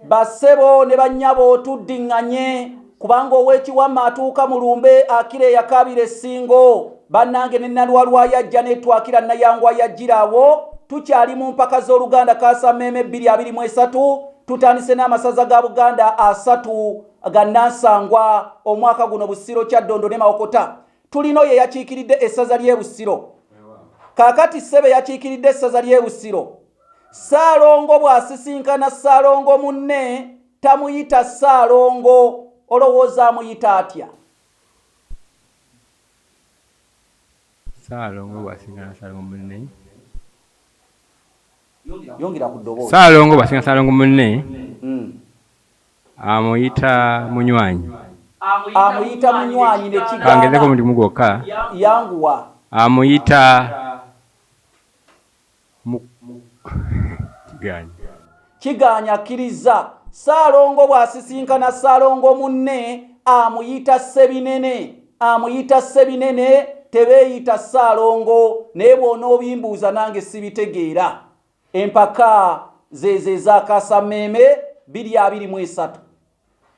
Bassebo ne bannyabo tuddiŋŋanye kubanga ow'ekiwamma atuuka mu lumbe akira eyakaabira essingo. Bannange ne Nalwalwa yajja netwakira Nayangwa yajjiraawo. Tukyali mu mpaka z'Oluganda Kaasammeeme 2023 tutandise n'amasaza ga Buganda asatu ga Nansangwa omwaka guno Busiro, Kyaddondo ne Mawokota. Tulina oyo eyakiikiridde essaza ly'e Busiro. Kaakati ssebo eyakiikiridde essaza ly'e Busiro, Ssaalongo bw'asisinkana Ssaalongo munne tamuyita Ssaalongo, olowooza amuyita atya? Ssaalongo bw'asisinkana Ssaalongo munne. Yongera ku ddoboozi. Ssaalongo bw'asisinkana Ssaalongo munne amuyita munywanyi. Amuyita munywanyi ne Kangezeko kigaana. omulimu gwokka. Yanguwa. Amuyita mu kigaanyi. Kigaanyi akkirizza. Ssaalongo bw'asisinkana Ssaalongo munne amuyita Ssebinene. Amuyita Ssebinene tebeeyita Ssaalongo naye bw'onoobimbuuza nange sibitegeera. Empaka zeezo eza Kaasammeeme 2023.